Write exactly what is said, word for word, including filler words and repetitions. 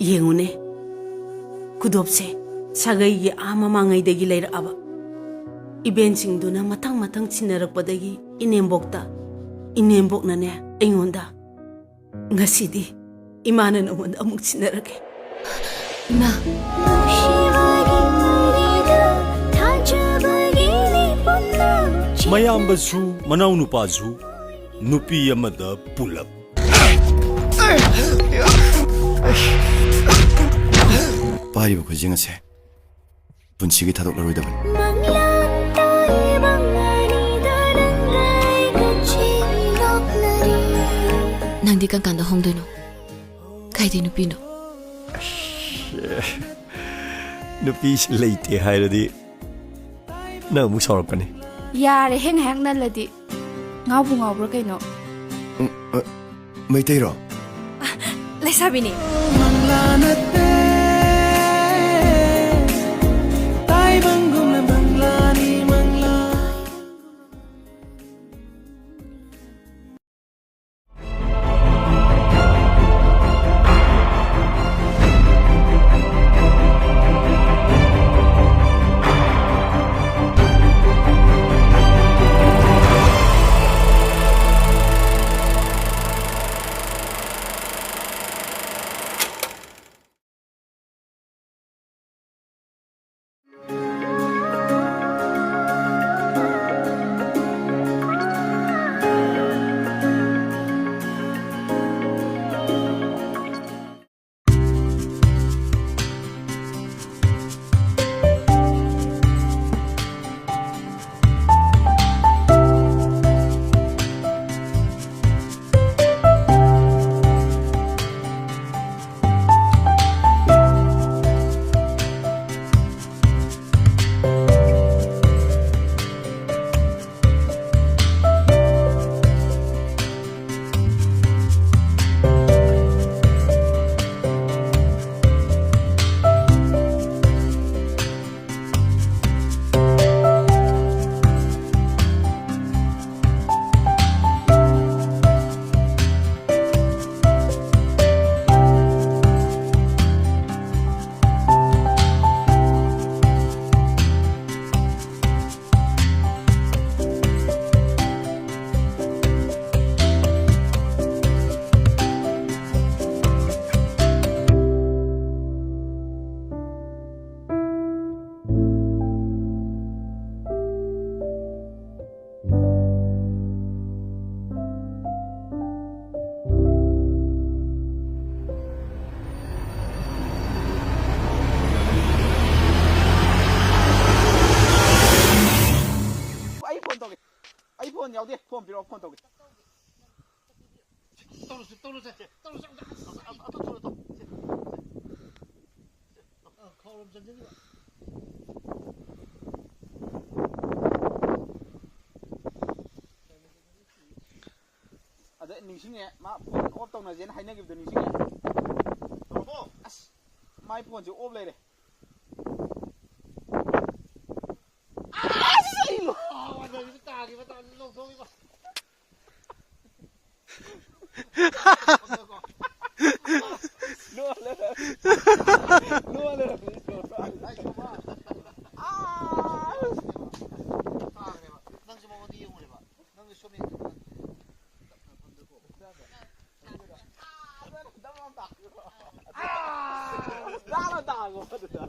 ꯌꯦꯡꯉꯨꯅꯦ, ꯈꯨꯗꯣꯞꯁꯦ ꯁꯥꯒꯩꯒꯤ ꯑꯥ ꯃꯃꯥꯡꯉꯩꯗꯒꯤ ꯂꯩꯔꯛꯑꯕ ꯏꯕꯦꯟꯁꯤꯡꯗꯨꯅ ꯃꯊꯪ ꯃꯊꯪ ꯁꯤꯟꯅꯔꯛꯄꯗꯒꯤ ꯏꯅꯦꯝꯕꯣꯛꯇ, ꯏꯅꯦꯝꯕꯣꯛꯅꯅꯦ ꯑꯩꯉꯣꯟꯗ, "ꯉꯁꯤꯗꯤ ꯏꯃꯥꯅ ꯅꯉꯣꯟꯗ ꯑꯃꯨꯛ ꯁꯤꯟꯅꯔꯒꯦ꯫" ꯏꯃꯥ꯫ ꯃꯌꯥꯝꯕꯁꯨ ꯃꯅꯥꯎꯅꯨꯄꯥꯁꯨ ꯅꯨꯄꯤ ꯑꯃꯗ ꯄꯨꯂꯞ꯫ ꯄꯥꯏꯔꯤꯕ ꯈꯨꯖꯤꯡ ꯑꯁꯦ ꯄꯨꯟꯁꯤꯒꯤ ꯊꯥꯗꯣꯛꯂꯔꯣꯏꯗꯕꯅꯤ꯫ ꯅꯪꯗꯤ ꯀꯔꯝ ꯀꯥꯟꯗ ꯍꯣꯡꯗꯣꯏꯅꯣ? ꯀꯥꯏꯗꯩ ꯅꯨꯄꯤꯅꯣ? ꯅꯨꯄꯤꯁꯤ ꯂꯩꯇꯦ ꯍꯥꯏꯔꯗꯤ ꯅꯪ ꯑꯃꯨꯛ ꯁꯥꯎꯔꯛꯀꯅꯤ꯫ ꯌꯥꯔꯦ, ꯍꯦꯡ ꯍꯦꯡ ꯅꯜꯂꯗꯤ꯫ ꯉꯥꯎꯕꯨ ꯉꯥꯎꯕ꯭ꯔꯥ ꯀꯩꯅꯣ? ꯎꯝ, ꯑ, ꯃꯩꯇꯩꯔꯣ? ꯂꯩꯁꯥꯕꯤꯅꯤ꯫ ꯌꯥꯎꯗꯦ꯫ ꯐꯣꯟ ꯄꯤꯔꯛꯑꯣ, ꯐꯣꯟ ꯇꯧꯒꯦ꯫ ꯇꯧꯔꯁꯦ, ꯇꯧꯔꯁꯦ, ꯇꯧꯔꯁꯦ, ꯑꯝꯇ, ꯑꯝꯇ, ꯑꯝꯇ ꯊꯣꯛꯂꯛꯑꯣ, ꯇꯧ꯫ ꯁꯦ, ꯁꯦ꯫ ꯑ, ꯈꯥꯎꯔꯣꯝ ꯆꯪꯁꯤꯟꯈꯤꯕ꯫ ꯑꯗ ꯅꯤꯡꯁꯤꯡꯉꯦ, ꯃꯥ ꯐꯣꯟ ꯑꯣꯐ ꯇꯧꯅꯁꯦꯅ ꯍꯥꯏꯅꯈꯤꯕꯗꯣ ꯅꯤꯡꯁꯤꯡꯉꯦ꯫ ꯇꯧꯔꯕꯣ? ꯑꯁ, ꯃꯥꯏ ꯐꯣꯟꯁꯦ ꯑꯣꯐ ꯂꯩꯔꯦ꯫ ꯑꯁ, ꯑꯩ ꯂꯣ-, ꯑꯥ, ꯋꯥꯟꯊꯈꯤꯕ, ꯇꯥꯈꯤꯕ, ꯇꯥ-, ꯂꯧꯊꯣꯛꯈꯤꯕ꯫ ꯂꯣꯜꯂꯦ꯫ ꯂꯣꯜꯂꯦ꯫ ꯑꯥ! ꯅꯪꯁꯨ ꯃꯉꯣꯟꯗ ꯌꯦꯡꯉꯨꯔꯦꯕ꯫ ꯅꯪꯁꯨ ꯁꯣꯝ ꯌꯦꯡꯉꯨꯔꯦꯕ꯫ ꯑꯥ! ꯗꯥꯅ ꯇꯥꯈꯣ ꯑꯗꯨꯗ꯫